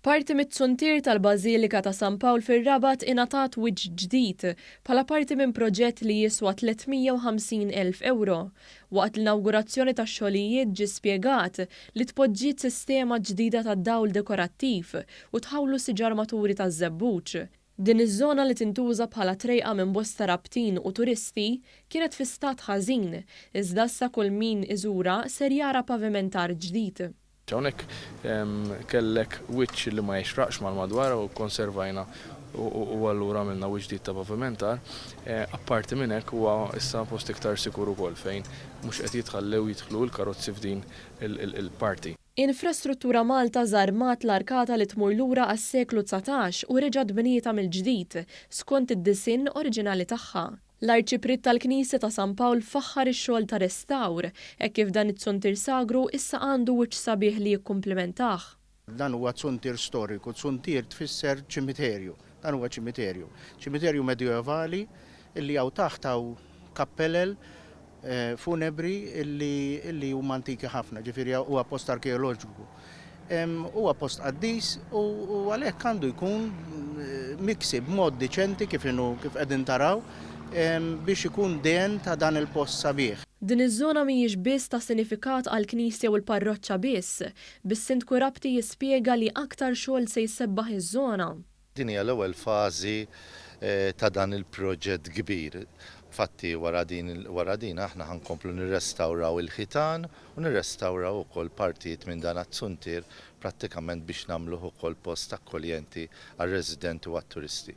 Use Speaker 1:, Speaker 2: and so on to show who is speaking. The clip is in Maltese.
Speaker 1: Parti mit-zuntier tal-Bażilika ta' San Pawl fir-Rabat ingħatat wiċċ ġdid bħala parti minn proġett li jiswa 350,000 ewro. Waqt l-inawgurazzjoni tax-xogħlijiet ġie spjegat li tpoġġiet sistema ġdida ta' dawl dekorattiv u tħawlu siġar maturi taż-żebbuġ. Din iż-żona li tintuża bħala trejqa minn bosta Rabtin u turisti kienet fi stat ħażin, iżda issa kull min iżurha ser jara pavimentar ġdid.
Speaker 2: Hawnhekk kellek wiċċ li ma jixraqx mal-madwar u kkonservajna u allura għamilna wiċċ ġdid ta' pavimentar. Apparti minn hekk huwa issa post iktar sikur ukoll fejn mhux qed jitħallew jidħlu l-karozzi f'din il-parti.
Speaker 1: Infrastruttura Malta żarmat l-arkata li tmur lura għas-seklu 19 u reġgħet bnietha mill-ġdid skont id-disinn oriġinali tagħha. L-Arċipriet tal-Knisja ta' San Pawl faħħar ix-xogħol ta' restawr, hekk kif dan iz-zuntier sagru issa għandu wiċċ sabiħ li jikkumplimentah.
Speaker 3: Dan huwa zuntier storiku. Zuntier tfisser ċimiterju. Dan huwa ċimiterju. Ċimiterju medjoevali illi hawn taħt hawn kappelel funebri illi huma antiki ħafna, ġifieri huwa post arkeoloġiku. Huwa post qaddis u għalhekk għandu jkun miksi b'mod diċenti kif inhu kif qegħdin taraw biex ikun den ta' dan il-post sabiħ.
Speaker 1: Din iż-żona mhijiex biss ta' sinifikat għall-Knisja u l-parroċċa biss, bis-Sindku Rabti jispjega li aktar xogħol se jsebbaħ iż-żona.
Speaker 4: Din hija l-ewwel fażi ta' dan il-proġett kbir. Infatti wara din wara din aħna ħa nkomplu nirrestawraw il-ħitan u nirrestawraw ukoll partijiet minn dan għat-zuntier prattikament biex nagħmluh ukoll post akkoljenti għar-residenti u għat-turisti.